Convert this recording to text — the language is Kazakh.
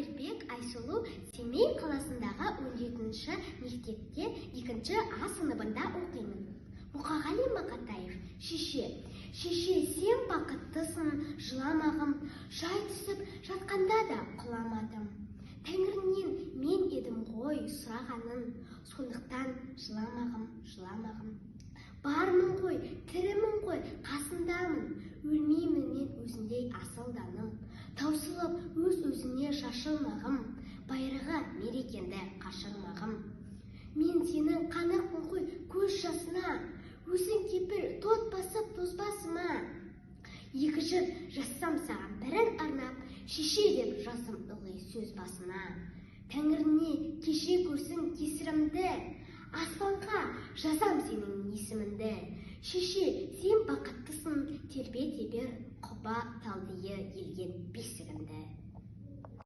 Қадырбек Айсұлу. Семей қаласындағы 17-ші мектепте екінші А сыныбында оқимын. Мұқағали Мақатаев, «Шеше». Шеше, сен бақыттысың, жыламағым. Жай түсіп жатқанда да құламадым. Тәңірінен мен едім ғой сұрағаның. Сондықтан жыламағым, жыламағым. Бармын ғой, тірімін ғой, қасындамын. Өлмеймін мен өзіндей асылданым. Таусылып өз өзіне шашылмағым. Байырғы мерекенді қашырмағым. Мен сенің қанықпын ғой көз жасына. Өзің кепіл тот басып тозбасыма. Екі жыр жазсам саған бірін арнап, шеше деп жаздым ылғи сөз басына. Тәңіріне кеше көрсін кесірімді. Аспанға жазам сенің есіміңді. Шеше, сен бақыттысың, тербете бер құба талдиы елген бесігіңді.